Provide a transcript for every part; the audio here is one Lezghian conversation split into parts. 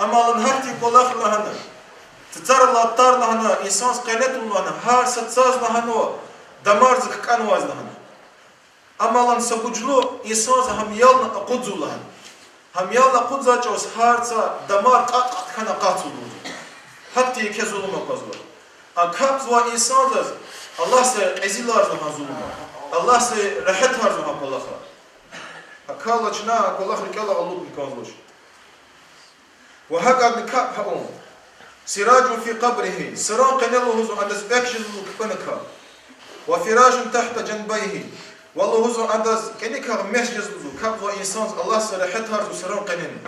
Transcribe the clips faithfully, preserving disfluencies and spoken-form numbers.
Амма лагьана гьахьтин кӀвалах лагьана, цацара латтар лагьана, инсанзаз къене тун лагьана, гьар са цаз лагьана, дамарза ккӀанваз лагьана. Амма лагьана са гужлу инсанза гьам ялна акъудзава лагьана. Гьам ялна акъудзавай чӀавуз гьар са дамар кьатӀ-кьатӀ хьана акъатзава лугьузва. Гьахьтин еке зулум аквазва. А капӀзавай инсанзаз Аллагьса кьезиларзава гьа зулумар. Аллагьса регьятарзава гьа кӀвалахар. ГьакӀ хьайила чна а кӀвалах рикӀелай алудни кӀанзавач. Ва гьакӀадни капӀ гьа авун. سراج في قبره, саран къене лугьузва адаз экв жезва кпӀуникай. وفراش تحت جنبيه, ва лугьузва адаз кӀаникай мес жезва лугьузва, капӀзавай инсанзаз Аллагьса регьятарзава саран къенени.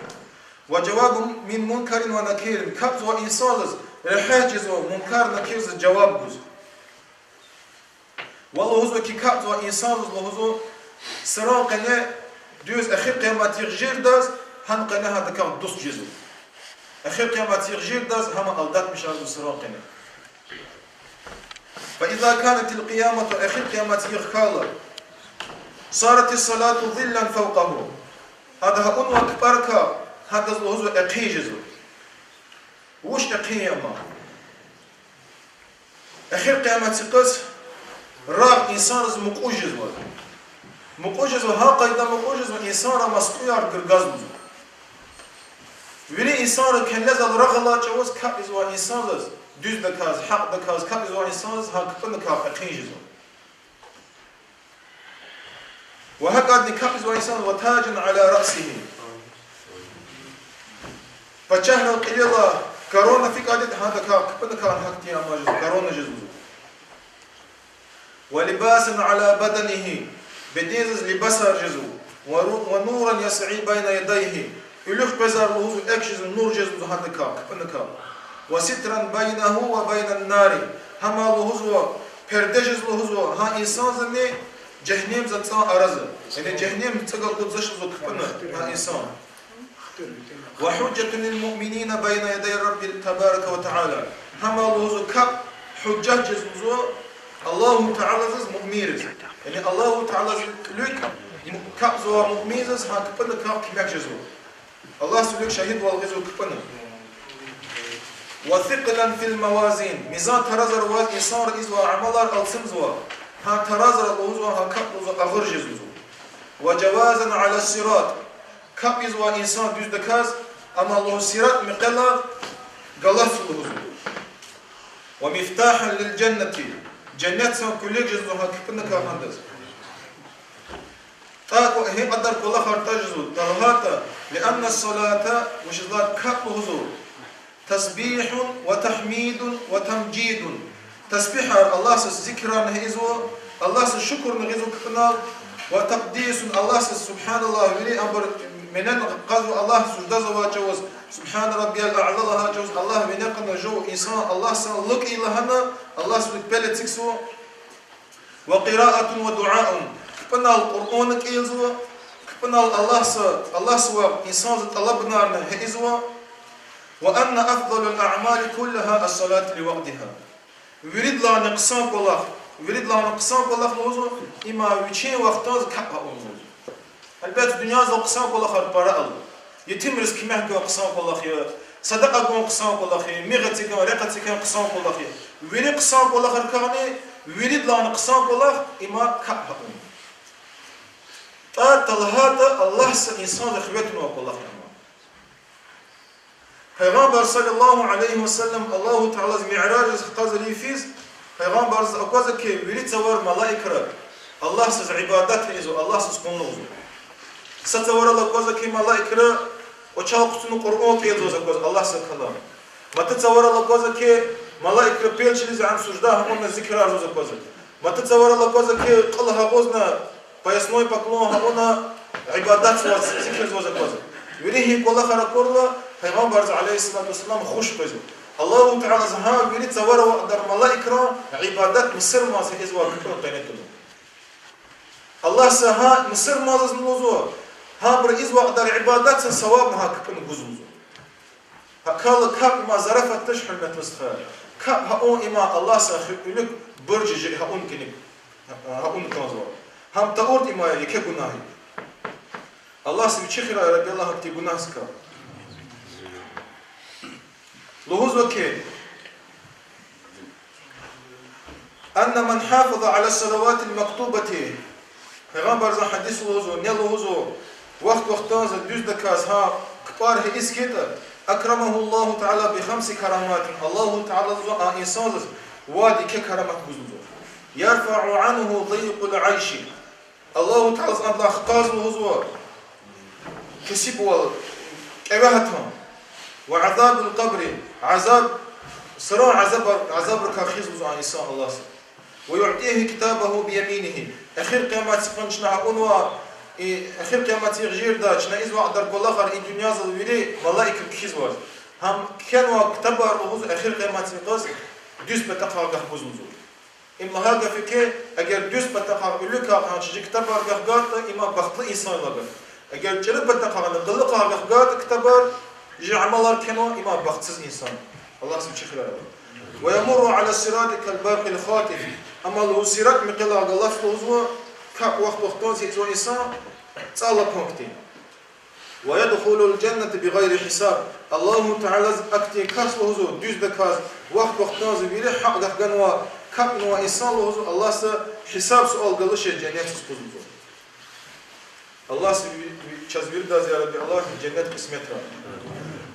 وجواب من منكر ونكير, капӀзавай инсанзаз регьят жезва Мункар-Накирзаз жаваб гуз. Ва лугьузва хьи капӀзавай инсанзаз лугьузва, саран къене дуьз эхир къиямат йикъ жирдаз, гьан къене гьадакай дуст жезва. Эхир къиямат йикъ жирдаз гьам алдатмишарзава саран къене. فإذا كانت القيامة, эхир къиямат йикъ хьайила, صارت الصلاة ظلا فوقه, гьада гьа авунвай кпӀарикай гьадаз лугьузва экъин жезва. Вуч экъин я ам? Эхир къиямат йикъаз рагъ инсанриз мукьув жезва. Мукьув жезва, гьа къайдада мукьув жезва, инсанрин мас-кьуяр гургаз лугьузва. Вири инсанри кӀелзавайвал рагъ алай чӀавуз капӀзавай инсанзаз, дуьздаказ, гьахъдаказ капӀзавай инсанзаз гьа кпӀуникай экъин жезва. Ва гьакӀадни капӀзавай инсан وتاجا على رأسه, пачагьрал кьилелай корона фикӀадайди гьадакай кпӀуникай гьахьтин ама жезва, корона жезва лугьузва. ولباسا على بدنه, бедензаз либасар жезва. ونورا يسعى بين يديه, уьлуьгъ къвезва лугьузва, экв жезва, нур жезва лугьузва гьадакай, кпӀуникай. وسترا بينه وبين النار, гьам лугьузва перде жезва лугьузва гьа инсанзани жегьеннемдин цӀан арада. Яни жегьеннемдин цӀагай акъудзавач лугьузва кпӀуна гьа инсан. وحجة للمؤمنين بين يدي رب تبارك وتعالى, гьам лугьузва капӀ, гьужжат жезва лугьузва Аллагьу Тааладиз муъминриз. Яни Аллагьу Тааладин вилик капӀзавай муъминриз гьа кпӀуникай куьмек жезва. Аллагьдин вилик шагьидвал гъизва кпӀуна. وثقلا في الموازين, мизан таразрал ваз инсанри ийизвай амалар алцумзава, гьа таразра лугьузва, гьа капӀ лугьузва агъур жезва лугьузва. وجوازا على الصراط, капӀзавай инсан дуьздаказ, амма лугьуз сират мекьелай галатзава лугьузва. ومفتاحا للجنة, женнетдин килиг жезва гьа кпӀуникай гьадаз. ТӀакӀу гьи кьадар кӀвалахар тӀа жезва, талгьайтӀа, لأن الصلاة, вучиз лагьайтӀа капӀ лугьузва, تسبيح وتحميد وتمجيد, тасбигьар, Аллагьдиз зикран ийизва, Аллагьдиз шукурни гъизва кпӀунал, وتقديس, Аллагьдиз سبحان الله, вири абур винел кьазва, Аллагь суждада авай чӀавуз, سبحان ربي الأعلى лагьай чӀавуз, Аллагь вине кьуна жув инсан Аллагьдин лукӀ я лагьана, Аллагьдин пел эцигзава, وقراءة ودعاء, кпӀунал Къуръан кӀелзава, кпӀунал Аллагьдиз, Аллагьдивай инсандиз тӀалабунарни ийизва, وأن أفضل الأعمال كلها الصلاة لوقتها. Виридалайни хъсан кӀвалах, виридалайни хъсан кӀвалах лугьузва, им вичин вахтунда капӀ авун лугьузва. Гьелбетда, дуьньядал хъсан кӀвалахар пара ава. Етимриз куьмек гун хъсан кӀвалах я, садакьа гун хъсан кӀвалах я, мигъ эцигун, рехъ эцигун хъсан кӀвалах я. Вири хъсан кӀвалахрикайни виридалайни хъсан кӀвалах им капӀ авун. ТӀа талгьайтӀа Аллагьдиз инсандин хиве тунвай кӀвалах я ам. Пайгъамбар صلى الله عليه وسلم Аллагьу Тааладиз мираждиз хкажиз физ, Пайгъамбардиз аквазва хьи, вири цавара малаикри Аллагьдиз ибадат ийизва, Аллагьдиз къуллугъзава. Са цаварал аквазва хьи, малаикри кӀвачел хъувуна Къуръан кӀелзаваз аквазва, Аллагьдин калам. Маса цаварал аквазва хьи, малаикри пел чилиз ам сужда гьавуна зикрарзаваз аквазва. Маса цаварал аквазва хьи, кьул агъузна поясной поклон гьавуна ибадатзаваз, зикрзаваз аквазва. Вири гьи кӀвалахар акурла, Пайгъамбардиз عليه الصلاة والسلام хуш къвезва. Аллагьу Таалади гьа вири цавара авай малаикрин ибадат мусурмандиз ийизвай капӀунин къене тунва. Аллагьди гьа мусурмандиз лугьузва, гьабуру ийизвай ибадатдин саваб гьа капӀунин гузва лугьузва. ГьакӀ хьайила капӀ им зарафат туш, гьуьрметлу стхаяр. КапӀ гьа авун им Аллагьдин вилик бурж я, гьа авун кӀаник, гьа авун кӀанзава. Гьам тавуртӀа им я еке гунагь я. Аллагьди вичи хуьрай, я Рабби Аллагь, гьахьтин гунагьдикай. Лугьузва хьи, أن من حافظ على الصلوات المكتوبة, Пайгъамбарзан гьадис лугьузва, не лугьузва, вахт-вахтунда дуьздаказ гьа кпӀар гьа ийиз хьайитӀа, أكرمه الله تعالى بخمس كرامات, Аллагьу Таала лугьузва а инсандиз вад еке карамат гуз лугьузва. يرفع عنه ضيق العيش, Аллагьу Таала адалай хкаж лугьузва кесибвал, кӀеве гьатун. وعذاب القبر, азаб, сиран азаб, азабрикай хуьз лугьузва а инсан Аллагьди. ويعطيه كتابه بيمينه. Эхир къияматдин къуьн чна гьа авунва, и эхир къияматдин жуьреда чна ийизвай кьадар кӀвалахар и дуьньязал вири малаикри кхьизва. Гьам кхьенвай ктабар лугьузва эхир къияматдин къуьназ дуьз патахъай гахгуз лугьузва. Им лагьай гаф я хьи, эгер дуьз патахъай, уьлуькай гьа чи ктабар гахгайтӀа, им бахтлу инсанрилай я. Эгер чӀуру патахъай, къуллугъай гахгайтӀа ктабар, чи амалар кхьенва, им бахтсуз инсан. Аллагьди вичи хирай. ويمر على الصراط كالبرق الخاطف. Амма лугьуз сират мекъелай галаз лугьузва, капӀ вахт-вахтунда ийизвай инсан цӀай лапан хьтин. ويدخل الجنة بغير حساب. Аллагьу Таалади ахьтин кас лугьузва, дуьздаказ, вахт-вахтунда вири гьакӀ гахганвай, капӀ авунвай инсан лугьузва, Аллагьди гьисаб-суал галачиз женнетдиз акъудзава. Аллагьди ви-, ви-, чаз виридаз, я Рабби Аллагь, женнет къисметрай.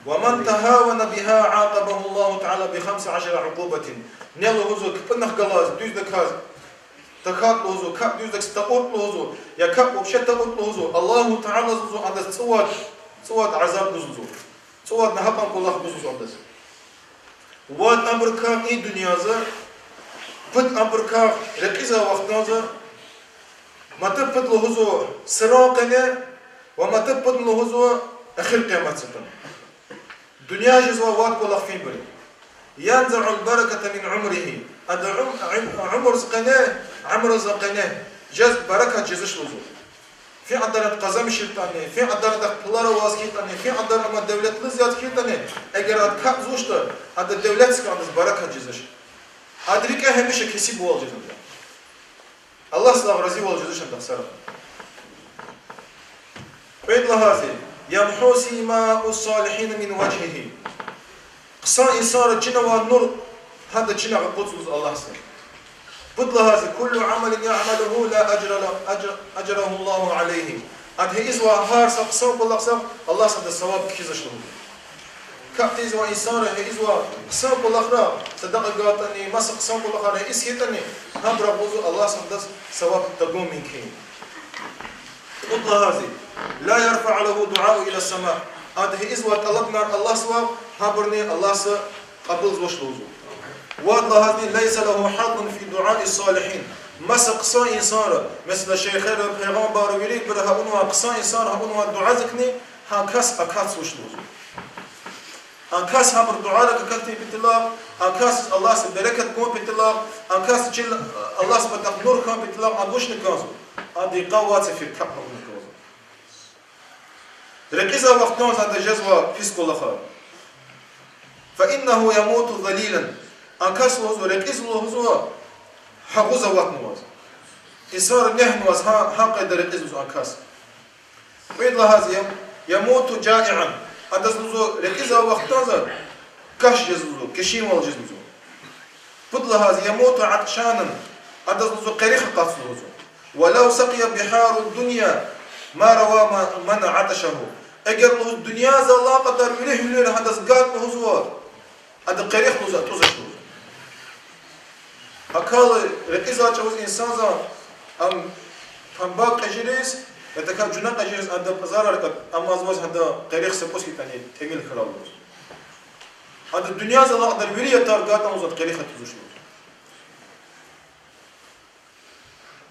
ومن تهاون بها عاقبه الله تعالى بخمس عشر عقوبة. Не лугьузва кпӀунихъ галаз, дуьздаказ, тахьайтӀа лугьузва, капӀ дуьздаказ такьуртӀа лугьузва, я капӀ вообще такьуртӀа лугьузва, Аллагьу Таалади лугьузва адаз цӀувад, цӀувад азаб гуз лугьузва. ЦӀувад нагьакьан кӀвалах гуз лугьузва адаз. Вад абурукай и дуьньяда, пуд абурукай рекьизвай вахтунда, маса пуд лугьузва сиран къене, ва маса пуд лугьузва эхир къияматдин къене. Дуьнья жезва вад кӀвалах фин бури. ينزع البركة من عمره. Адан ум-, ум-, умурдин къене, умурдин къене жез берекат жезвач лугьузва. Фи кьадар ада къазанмишайтӀани, фи кьадар адахъ пулар аваз хьайитӀани, фи кьадар ам девлетлу яз хьайитӀани, эгер ада капӀзавачтӀа, адан девлетдикай адаз берекат жезвач. Адан рикӀе гьамиша кесибвал жезва. Аллагьдилай разивал жезвач адахъ сара. Кьвед лагьайди, يمحو سيماء الصالحين من وجهه. Хъсан инсанрин чинавай нур гьадан чинех акъудзава лугьузва Аллагьди. Пуд лагьайди, كل عمل يعمله لا أجر له، أجر، أجره الله عليه. Ада ийизвай гьар са хъсан кӀвалахдикай Аллагьди адаз саваб кхьизвач лугьузва. КапӀ тийизвай инсанри ийизвай хъсан кӀвалахра, садакьа гайитӀани, маса хъсан кӀвалахар ийиз хьайитӀани, гьабурухъ лугьузва Аллагьди адаз саваб тагун мумкин. Кьуд лагьайди, لا يرفع له دعاء إلى السماء. Ада ийизвай тӀалабунар Аллагьдивай, гьабурни Аллагьди кьабулзавач лугьузва. Вад лагьайди, ليس له حظ في دعاء الصالحين. Маса хъсан инсанри, месела, шейхери, пайгъамбарри, вири-вири авунвай хъсан инсанри авунвай дуьазикни гьа кас акатзавач лугьузва. А кас гьабурун дуьайрикай акатун паталай, а касдиз Аллагьди берекат гун паталай, а касдиз чил Аллагьдин патай нур хьун паталай, а вучни кӀанзава, адан къават фир капӀ авуна кӀанзава. Рекьизвай вахтунда ада жезва пис кӀвалахар. فإنه يموت ذليلا. А кас лугьузва, рекьизва лугьузва, агъуз аватнаваз. Инсанри негьнаваз гьа, гьа къайдада рекьизва лугьузва а кас. Кьвед лагьайди, يم-، يموت جائعا. Адаз лугьузва рекьизвай вахтунда каш жезва лугьузва, кешивал жезва лугьузва. Пуд лагьайди, يموت عطشانا. Адаз лугьузва къерехда акъатзава лугьузва. ولو سقي بحار الدنيا ما روى ما-، من عطشه. Эгер лугьуз дуьньязал алай кьадар вири гьуьлуьр гьадаз гайтӀа лугьузва, адан къерех лугьузва атӀузвач лугьузва. Акала рекьизвай чӀавуз инсанза ам тамбаг кьежириз, я тахьайтӀа жуна кьежириз ада пазарар кат, амма азваз гьадан къерех са кӀус хьайитӀани тӀимил хьурай лугьузва. Ада дуьньязал алай кьадар вири ятар гайтӀа лугьузва, ада къерех атӀузвач лугьузва.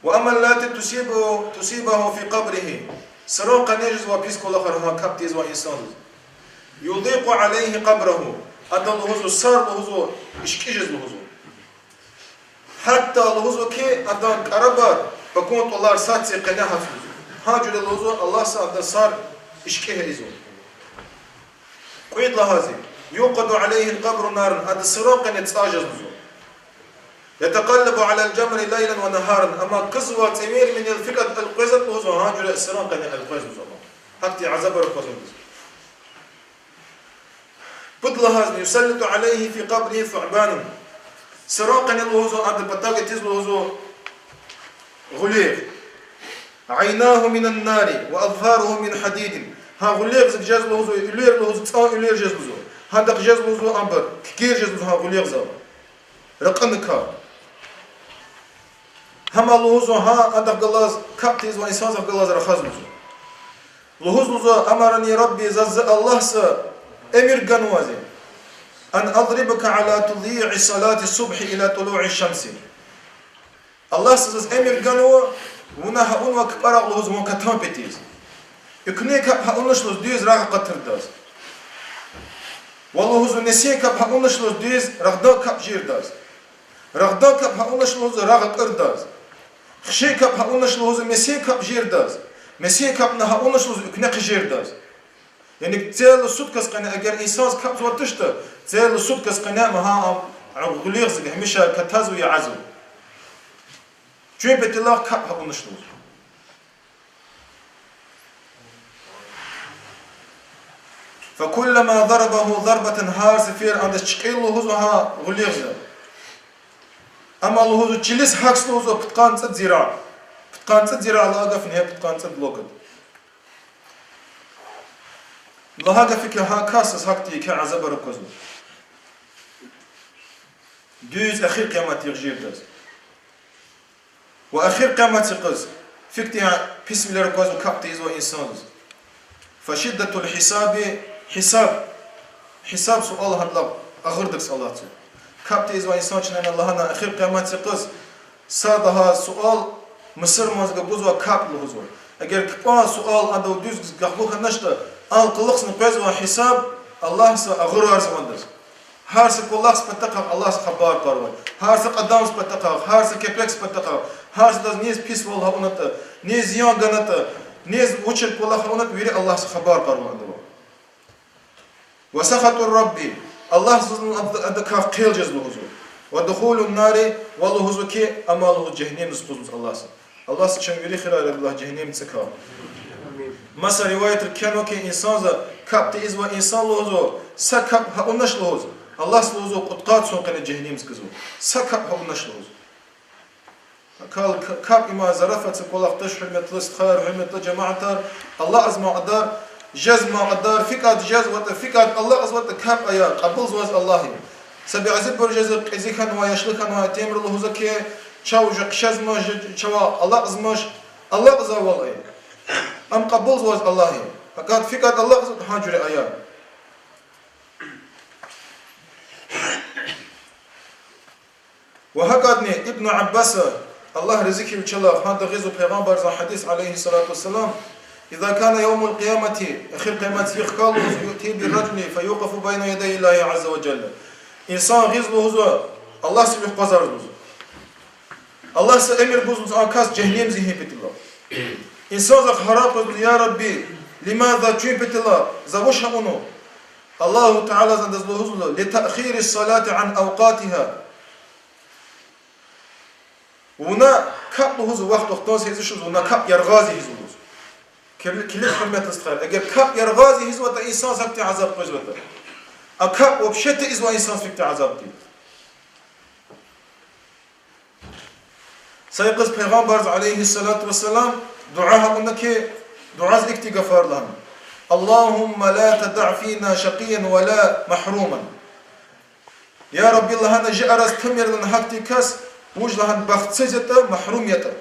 وأما التي تصيبه، تصيبه في قبره. Сиран къене жезвай пис кӀвалахар гьа капӀ тийизвай инсандиз. يضيق عليه قبره. Адан лугьузва сар лугьузва ишкӀи жез лугьузва. Гьатта лугьузва хьи, адан кӀарабар, пакун тӀвалар сад цин къене гьатзава лугьузва. Гьа жуьре лугьузва, Аллагьди адан сар ишкӀи гьа ийизва. Кьвед лагьайди, يوقد عليه القبر نارا, адан сиран къене цӀай жез лугьузва. يتقلب على الجمر ليلا ونهارا, амма кузвай цӀемел-менел фикӀад элкъвезватӀа лугьузва, гьа жуьре сиран къене элкъвезва лугьузва. Гьахьтин азабар аквазва лугьузва. Пуд лагьайни, يسلط عليه في قبره ثعبان. Саран къене лугьузва адан патав этиз лугьузва гъуьлуьгъ. عيناه من النار وأظفاره من حديد. Гьа гъуьлуьгъзик жез лугьузва, уьлуьр лугьузва, цӀан уьлуьр жез лугьузва. Гьадахъ жез лугьузва абур, кикир жез лугьузва гьа гъуьлуьгъзал. Ракъуникай. Гьама лугьузва гьа адахъ галаз, капӀ тийизвай инсанзахъ галаз рахаз лугьузва. Лугьуз лугьузва: أمرني ربي, заз зи Аллагьса эмир ганва зи, أن أضربك على تضييع صلاة الصبح إلى طلوع الشمس. Аллагьса заз эмир ганва, вуна гьа авунвай капӀарагъ лугьуз вун катан петиз. Экуьнин капӀ гьа авунач лугьуз дуьз рагъ акъатирдаз. Ва лугьузва нисин капӀ гьа авунач лугьуз дуьз рагъдан капӀ жирдаз. Рагъдан капӀ гьа авунач лугьуз рагъ акӀирдаз. Хишин капӀ гьа авунач лугьуз месин капӀ жирдаз. Месин капӀни гьа авунач лугьуз экуьне хъижирдаз. Яни целая суткадин къене эгер инсанзаз капӀзавай туштӀа, целая суткадин къене ам гьа гъуьлуьгъзик гьамиша катазва, язва. Чун петилахъ капӀ гьа авунач лугьуз. فكلما ضربه ضربة, гьар сефер адаз чкӀил лугьузва гьа гъуьлуьгъза. Амма лугьузва чилиз гьахьзава лугьузва пудкъанни цӀуд зира. Пудкъанни цӀуд зира лагьай гафни гьа пудкъанни цӀуд лугьуз. Лагьай гаф хьи, гьа касдиз гьахьтин еке азабар аквазва. Дуьз эхир къиямат йикъ жирдаз. Ва эхир къиямат йикъаз фикьтин писвилер аквазва капӀ тийизвай инсандиз. فشدة الحساب, гьисаб, гьисаб, суал гьадалай агъурдаказ алатзава. КапӀ тийизвай инсан чна лагьана эхир къиямат йикъаз сад лагьай суал, мусурмандиз гузвай капӀ лугьузва. Эгер капӀан суал адав дуьз галкӀ хьаначтӀа, а кӀвалахзни къвезвай гьисаб Аллагьса агъурарзава адаз. Гьар са кӀвалахдин патахъай Аллагьса хабар кьарвай. Гьар са кьадамдин патахъай, гьар са кепекдин патахъай, гьар садаз низ писвал авунатӀа, низ зиян ганатӀа, низ вуч кӀвалах авунатӀа, вири Аллагьса хабар кьарвай адавай. وسخط الرب, Аллагьзазни адакай хъел жез лугьузва. ودخول النار, ва лугьузва хьи, ам лугьуз жегьеннемдиз акъудзавач Аллагьза. Аллагьза чун вири хийирар, Аллагь, жегьеннемдиз эцигай. Амин. Маса риваятра кхьенва хьи, инсанза капӀ тийизвай инсан лугьузва, са капӀ гьа авунач лугьуз, Аллагьза лугьузва кьудкъад йисан къене жегьеннемдиз экъечӀзава. Са капӀ гьа авунач лугьуз. Кал-, к-, капӀ им зарафатдин кӀвалах туш, гьуьрметлу стхаяр, гьуьрметлу жемятар, алакьзамай кьадар, жезмай кьадар, фикӀад жезватӀа, фикӀад алакьзаватӀа капӀ ая, кьабулзаваз Аллагьди. Са бязибур жезва, кьуьзуь хьанва, яшлу хьанва, итимри лугьузва хьи, чав жу хъжезмач, чав алакьзамач, алакьзавайвал ая. Ам кьабулзаваз Аллагьди. ГьакӀ фикӀад алакьзаватӀа гьа жуьре ая. Ва гьакӀадни Ибну Аббаса, Аллагь рази хьуй вичелай, гьада гъизва Пайгъамбарзан гьадис, عليه الصلاة والسلام: إذا كان يوم القيامة, эхир къиямат йикъ хьайила, يؤتى بالرجل فيوقف بين يدي الله عز وجل. Инсан гъиз лугьузва, Аллагьза вилик акъвазарзава лугьузва. Аллагьза эмир гузва лугьузва а кас жегьеннемдиз ийин патал. Инсанзахъ гьарай къвезва лугьузва: يا رب، لماذا, чун патал, за вуч авуна? Аллагьу Таалаза адаз лугьузва: لتأخير الصلاة عن أوقاتها. Вуна капӀ лугьуз вахт-вахтунда ийизвач лугьуз, вуна капӀ яргъаз ийизва лугьуз. Кирли-, килиг, гьуьрметлу стхаяр, эгер капӀ яргъаз ийизватӀа, инсанзахъ гьахьтин азаб къвезватӀа, а капӀ вообще тийизвай инсанзахъ гьахьтин азаб тир. Са йикъаз Пайгъамбарза, عليه الصلاة والسلام, дуьа авуна хьи, дуьаз ихьтин гафар лагьана: اللهم لا تدع فينا شقيا ولا محروما. Я Рабби, лагьана, жи араз тамир лагьана гьахьтин кас, вуж лагьана бахтсуз ятӀа, магьрум ятӀа.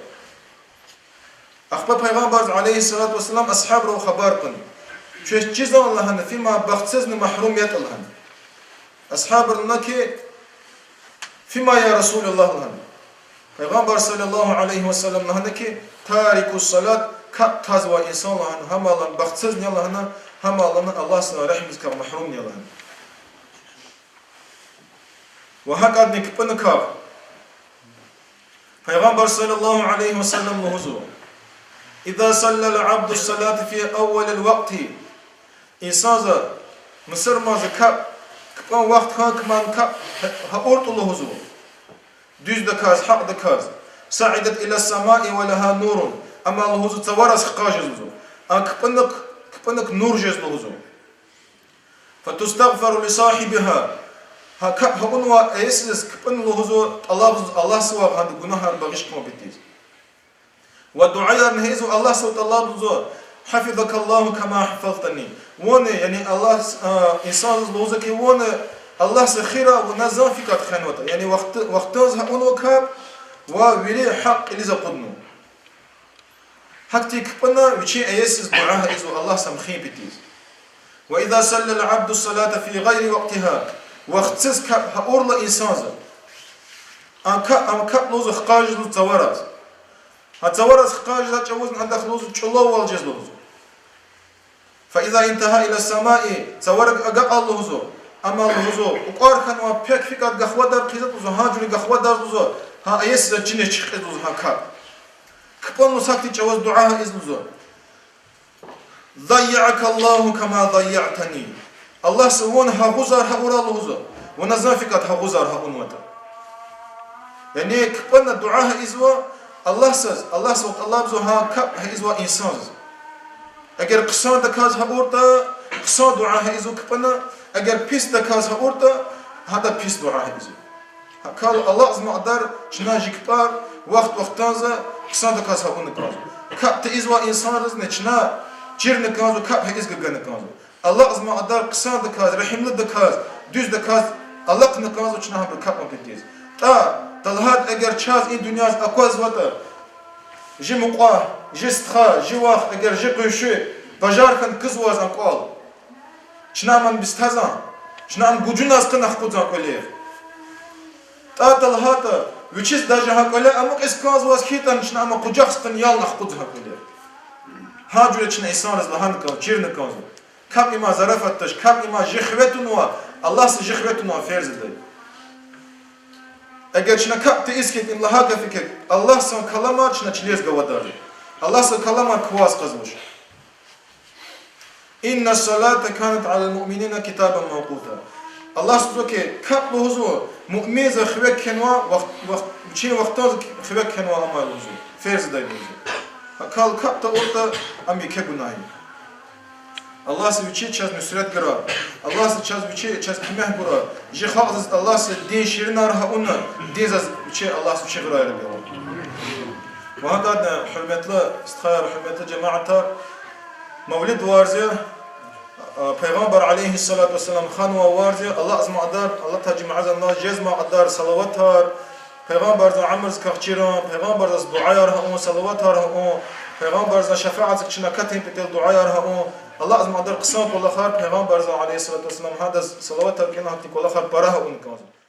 Ахпа Пайгъамбарза, عليه الصلاة والسلام, асгьабрал хабар кьуна: чвез чизва лагьана фима бахтсузни магьрум ятӀа лагьана. Асгьабри лагьана хьи: فيما يا رسول الله лагьана. Пайгъамбар, صلى الله عليه وسلم, лагьана хьи: تارك الصلاة, капӀ тазвай инсан лагьана, гьам лагьана бахтсуз я лагьана, гьам лагьана Аллагьзан регьимдикай магьрум я лагьана. Ва гьакӀадни капӀуникай. Пайгъамбар, صلى الله عليه وسلم, лугьузва: إذا صلى العبد الصلاة في أول الوقت, инсанза, мусурманза капӀ, капӀун вахт хьана куман капӀ гьа-, гьа уртӀу лугьузва, дуьздаказ, гьакьдаказ, صعدت إلى السماء ولها نور, ам лугьузва цавараз хкаж жез лугьузва, а капӀуник, капӀуник нур жез лугьузва. فتستغفر لصاحبها. Гьа капӀ гьа авунвай иесиз кпӀуна лугьузва тӀалабзава Аллагьсавай гьадан гунагьар багъишун патал. Ва дуьаярни гьа ийизва Аллагьсавай тӀалабзава: حفظك الله كما حفظتني. Вуна, яни Аллагьс, а, инсанзаз лугьузва хьи, вуна Аллагьса хира вуна зан фикӀа хвенватӀа. Яни вахт-, вахтунда гьа авунвай капӀ ва вири гьакъ кьилиз акъуднава. Гьахьтин кпӀуна вичин иесиз дуьа гьа ийизва Аллагьса михьи патал. وإذا صلى العبد الصلاة في غير وقتها. Вахтсуз капӀ гьа авурла инсанза. А капӀ, а капӀ лугьузва хкаж жезва цавараз. Гьа цавараз хкаж жедай чӀавузни адахъ лугьузва чӀулаввал жез лугьузва. فإذا انتهى إلى السماء, цаварик агакьайла лугьузва. Амма лугьузва, укӀвар хьанвай пек фикӀад гахвадар хъийизватӀа лугьузва, гьа жуьре гахвадар лугьузва, гьа иесиз чиниз чуьхуьз лугьузва гьа капӀ. КпӀуна лугьуз гьахьтин чӀавуз дуьа гьа ийиз лугьузва: ضيعك الله كما ضيعتني. Аллагьса вуна гьа гъузар гьа авурай лугьузва, вуна зан фикӀад гьа гъузар гьа авунватӀа. Яни кпӀуна дуьа гьа ийизва Аллагьсаз, Аллагьсавай тӀалабзава гьа капӀ гьа ийизвай инсанзаз. Эгер хъсандаказ гьа авуртӀа, хъсан дуьа гьа ийизва кпӀуна, эгер писдаказ гьа авуртӀа, гьада пис дуьа гьа ийизва. Гьакъал алакьзамай кьадар чна чи кпӀар вахт-вахтунда хъсандаказ гьа авуна кӀанзава. КапӀ тийизвай инсанризни чна чирна кӀанзава, капӀ гьа ийиз гана кӀанзава. Алакьзамай кьадар хъсандаказ, регьимлудаказ, дуьздаказ алахъна кӀанзава чна гьабурун капӀ патал. ТӀа, талгьат эгер чаз и дуьньяз аквазватӀа, чи мукьва, чи стха, чи вах, эгер чи къунши бажар хьана кузваз а кӀвал, чна ам бес тазан, чна ам гужуназ хъана хкудзан кӀвалер. ТӀа, талгьатӀа, вичиз даже гьа кӀвале амукьиз кӀанзаваз хьайитӀани, чна ам къужахъ хъана ялна хкудзан кӀвалер. Гьа жуьре чна инсанриз лагьана кӀанзава, чирна кӀанзава. КапӀ им зарафат туш, капӀ им чи хиве тунва, Аллагьса чи хиве тунва ферз ятӀа. Эгер чна капӀ тийиз хьайитӀа, им лагьай гаф хьайитӀа, Аллагьсавай каламар чна чилиз гавадарзава. Аллагьсавай каламар кваз кьазвач. إن الصلاة كانت على المؤمنين كتابا موقوتا. Аллагьса лугьузва хьи, капӀ лугьузва муъминза хиве кхьенва, вахт, вахт, вичин вахтунда хиве кхьенва амай лугьузва, ферз ятӀа лугьузва. Гьакъал капӀ тавуртӀа, ам еке гунагь я. Аллагьса вичи чаз нусрет гурай. Аллагьса чаз вичи чаз куьмек гурай. Чи халкьдиз Аллагьса дин ширинар гьа авуна, динзаз вичи Аллагьса вичи гъурай, я Рабби Аллагь. Ва гьакӀни, гьуьрметлу стхаяр, гьуьрметлу жемятар, мавлид варз я, а, Пайгъамбар عليه الصلاة والسلام ханвай варз я, алакьзамай кьадар, алатай жуьмядин жезмай кьадар салаватар, Пайгъамбардин уьмуьрдикай чирун, Пайгъамбардиз дуьаяр гьа авун, салаватар гьа авун, Пайгъамбардин шафаатдик чна акатун патал дуьаяр гьа авун, алакьзамай кьадар хъсан кӀвалахар Пайгъамбардиз عليه الصلاة والسلام, гьадаз салаватар кӀелун, гьахьтин кӀвалахар пара гьа авун кӀанзава.